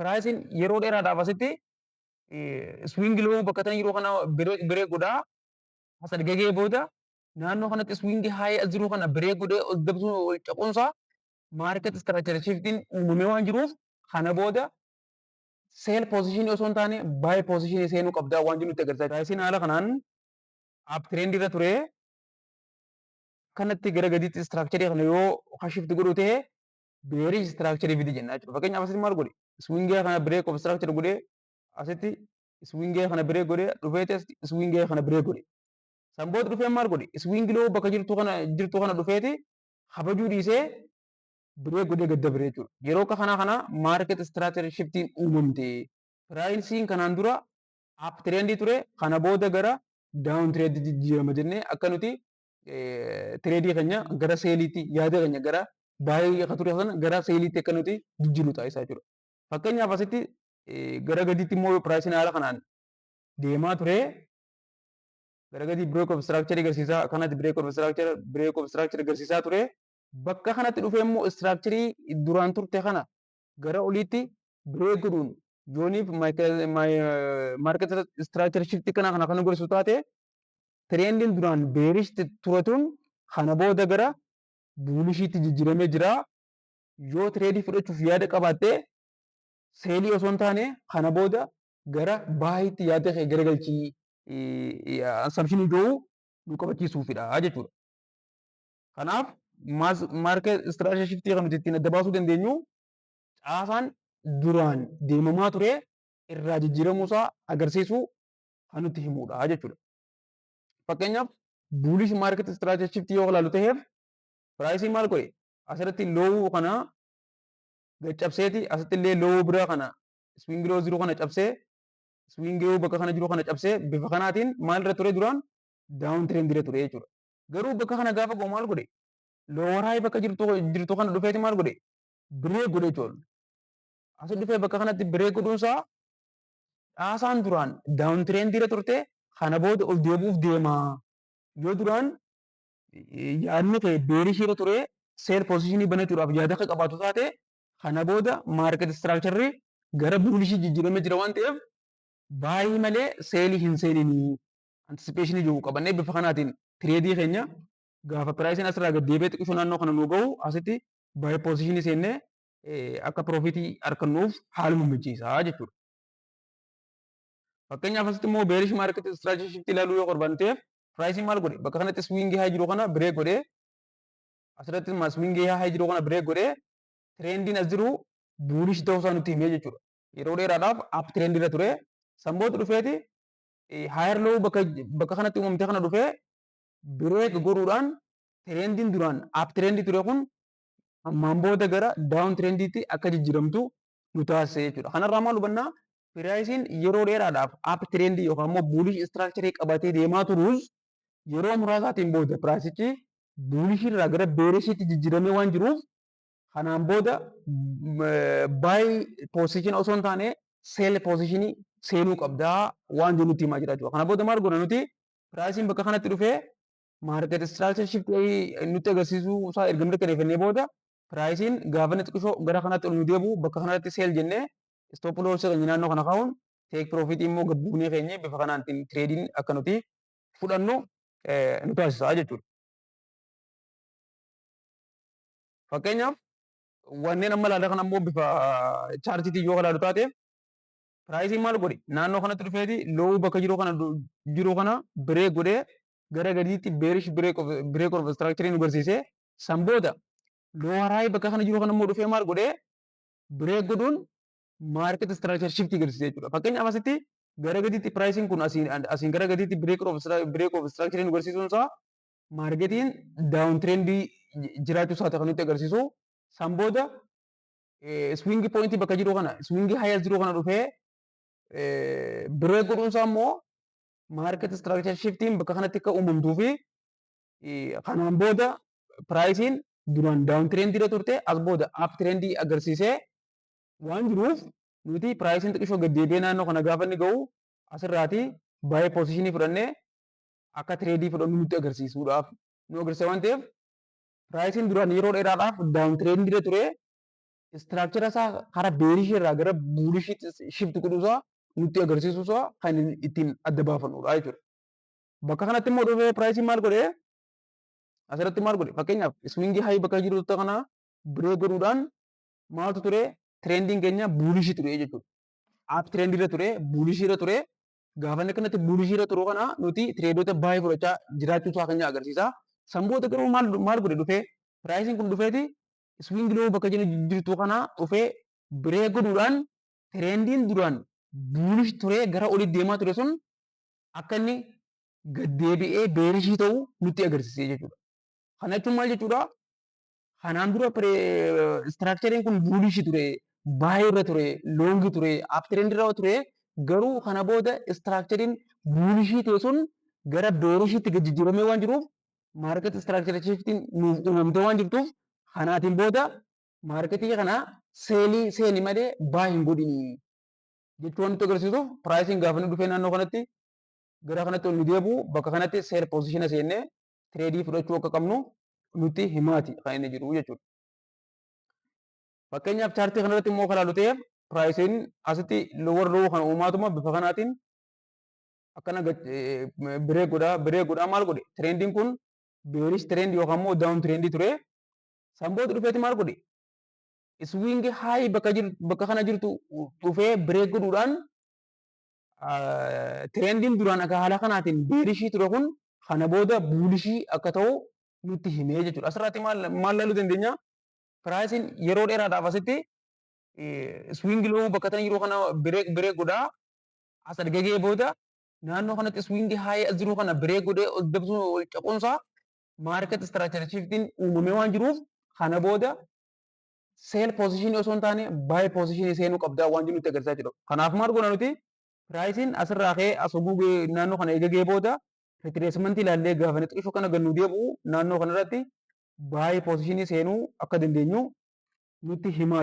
Priceiin yeroo dheeraadhaaf asitti swing low bakka tana yeroo kana break godhaa as argagee booda naannoo kanatti swing high as jiru kana break godhee ol dabsuu ol caquunsaa market structure shiftiin uumamee waan jiruuf, kana booda sell position osoo hin taane buy position seenuu qabdaa waan jiru nutti agarsiisa. Priceiin haala kanaan up trend irra ture kanatti gara gadiitti structure kana yoo shift godhu ta'e, bearish structure fidi jenna jechuudha. Fakkeenyaaf, asitti maal godhe? Swing kana break of structure godhee, asitti swing kana break godhee, dhufeeti swing kana break godhe. San booda dhufee maal godhe? Swing low bakka jirtu kana dhufeeti kabajuu dhiisee break godhee gad dabre jechuudha. Yeroo akka kanaa kana market structure shiftiin uumamte. Priceiin kanaan dura up trendii ture kana booda gara down trendii jijjiirama jennee akka nuti tradeii keenya gara selliitti, yaada keenya gara buy akka ture sana gara selliitti akka nuti jijjiirru taasisaa jechuudha. Fakkeenyaaf, asitti gara gadiitti immoo priceiin haala kanaan deemaa ture, gara gadii break of structure agarsiisaa, kanatti break of structure agarsiisaa ture. Bakka kanatti dhufee immoo structure duraan turte kana gara oliitti break godhuun yooniif market structure shift kana kan agarsiisu taate, trendiin duraan bearish ture tun kana booda gara bullishiitti jijjiiramee jira. Yoo tradeii fudhachuuf yaada qabaatte, sellii osoo hin taane kana booda gara buyitti yaada kee garagalchii assumption jiru nu qabachiisuufidha jechuudha. Kanaaf, market structure shift kan nuti ittiin adda baasuu dandeenyu caasaan duraan deemamaa ture irraa jijjiiramuusaa agarsiisuu kan nutti himudha jechuudha. Fakkeenyaaf, bullish market structure shift yoo ilaallu ta'eef, priceiin maal godhe? Asirratti low kana gad cabseeti, asitti illee low biraa kana, swing low jiru kana cabsee, swing low bakka kana jiru kana cabsee, bifa kanaatiin maal irra ture? Duraan down trend irra ture jechuudha. Garuu bakka kana gaafa ga'u maal godhe? Lower high bakka jirtu kana dhufeeti maal godhe? Break godhe jechuudha. Asi dhufee bakka kanatti break godhuunsaa caasaan duraan down trend irra turte kana booda ol deebi'uuf deema. Yoo duraan yaadni kee bearish irra ture, sell positionii banachuudhaaf yaada akka qabaatu taate, kana booda market structure gara bullishii jijjiiramee jira waan ta'eef, buy malee sellii hin seeninii anticipationii jiru qabannee, bifa kanaatiin tradeii keenya gaafa priceiin asirraa gad deebi'ee xiqqishoo naannoo kana nu gahu asitti buy positionii seennee akka profitii argannuuf haaluma mijeessaa jechuudha. Fakkeenyaaf, asitti immoo bearish market structure shift ilaaluu yoo barbaanne ta'eef, priceiin maal godhe? Bakka kanatti swing high jiru kana break godhee, asirratti swing high jiru kana break godhee, trendiin as jiru bullish ta'uu isaa nutti himee jechuudha. Yeroo dheeraadhaaf up trend irra ture. San booda dhufeeti higher low bakka kanatti uumamte kana dhufee break godhuudhaan, trendiin duraan up trendii ture kun ammaan booda gara down trendiitti akka jijjiiramtu nu taasise jechuudha. Kanarraa maal hubannaa? Priceiin yeroo dheeraadhaaf up trendii yookaan immoo bullish structure qabatee deemaa turus, yeroo muraasaatiin booda priceichi bullish irraa gara bearishiitti jijjiiramee waan jiruuf, kanaan booda buy position osoo hin taane sell position seenuu qabdaa waan jiru nutti himaa jira jechuudha. Kana booda maal goona nuti? Priceiin bakka kanatti dhufee market structure shift nutti agarsiisuu isaa erga mirkaneeffannee booda, priceiin gaafa inni xiqqishoo gara kanatti ol nu deebi'u bakka kanatti sell jennee, stop loss keenya naannoo kana kaa'uun, take profit immoo gabbuunee keenya bifa kanaan tradeiin akka nuti fudhannu nu taasisa jechuudha. Fakkeenyaaf, wanneen amma ilaalla kana immoo bifa chartiitiin yoo ilaallu taate, priceiin maal godhe? Naannoo kanatti dhufeeti low bakka jiru kana break godhee gara gadiitti bearish break of structure nu agarsiise. San booda lower high bakka kana jiru kana immoo dhufee maal godhee? Break godhuun market structure shift agarsiise jechuudha. Fakkeenyaaf, asitti gara gadiitti priceiin kun asiin gara gadiitti break of structure nu agarsiisuun isaa marketiin down trendii jiraachuu isaati kan nutti agarsiisu. San booda swing point bakka jiru kana, swing high jiru kana dhufee break godhuun isaa immoo market structure shiftiin bakka kanatti akka uumamtuu fi kanaan booda priceiin duraan down trendii irra turte as booda up trendii agarsiisee waan jiruuf, nuti priceiin xiqqishoo gad deebi'ee naannoo kana gaafa inni ga'u asirraati buy positionii fudhannee akka tradeii fudhannu nutti agarsiisuudhaaf nu agarsiisa waan ta'eef, priceiin duraan yeroo dheeraadhaaf down trendii irra ture. Structure isaa karaa bearishii irraa gara bullishiitti shift godhuusaa nutti agarsiisuusaa kan ittiin adda baafannudha jechuudha. Bakka kanatti immoo dhufee priceiin maal godhee, asirratti maal godhe? Fakkeenyaaf, swing high bakka jiru kana break godhuudhaan maaltu ture? Trendiin keenya bullishii ture jechuudha. Up trendiirra ture, bullishiirra ture. Gaafa inni akkanatti bullishiirra turu kana nuti tradeota baay'ee fudhachaa jiraachuu isaa keenya agarsiisa. San booda garuu maal godhe? Dhufee priceiin kun dhufeeti swing low bakka jirtu kana dhufee break godhuudhaan trendiin duraan bullish ture gara olitti deemaa ture sun akka inni gad deebi'ee bearishii ta'uu nutti agarsiise jechuudha. Kana jechuun maal jechuudha? Kanaan dura structureiin kun bullishii ture, buy irra ture, longii ture, up trendirra ture. Garuu kana booda structureiin bullishii ta'e sun gara bearishiitti gad jijjiiramee waan jiruuf, market structure shiftiin nuuf uumamtee waan jirtuuf, kanaatiin booda marketii kana sellii seeni malee buy hin godhini jechuu waan nutti agarsiisuuf, priceiin gaafa inni dhufee naannoo kanatti gara kanatti ol nu deebi'u, bakka kanatti sell positiona seennee tradeii fudhachuu akka qabnu nutti himaati kan inni jiru jechuudha. Fakkeenyaaf, chartii kanarratti immoo kan ilaallu ta'eef, priceiin asitti lower low kana uumaatuma bifa kanaatiin akkana break godhaa, break godhaa maal godhe? Trendiin kun bearish trend yookaan immoo down trendii ture. San booda dhufeeti maal godhe? Swing high bakka jiru, bakka kana jirtu dhufee break godhuudhaan trendiin duraan akka haala kanaatiin bearishii ture kun kana booda bullishii akka ta'u nutti himee jechuudha. Asirratti maal maal ilaaluu dandeenya? Priceiin yeroo dheeraadhaaf asitti swing low bakka tana yeroo kana break break godhaa as argagee booda naannoo kanatti swing high as jiru kana break godhee ol dabsuu, ol caquunsaa market structure shiftiin uumamee waan jiruuf, kana booda sell positionii osoo hin taane buy positionii seenuu qabdaa waan jiru nutti agarsiisaa jira. Kanaaf maal goona nuti? Priceiin asirraa ka'ee as oguu naannoo kana eegagee booda retracementii ilaallee gaafa inni xiqqishoo kana gad nu deebi'u, naannoo kanarratti buy positionii seenuu akka dandeenyu nutti himaa.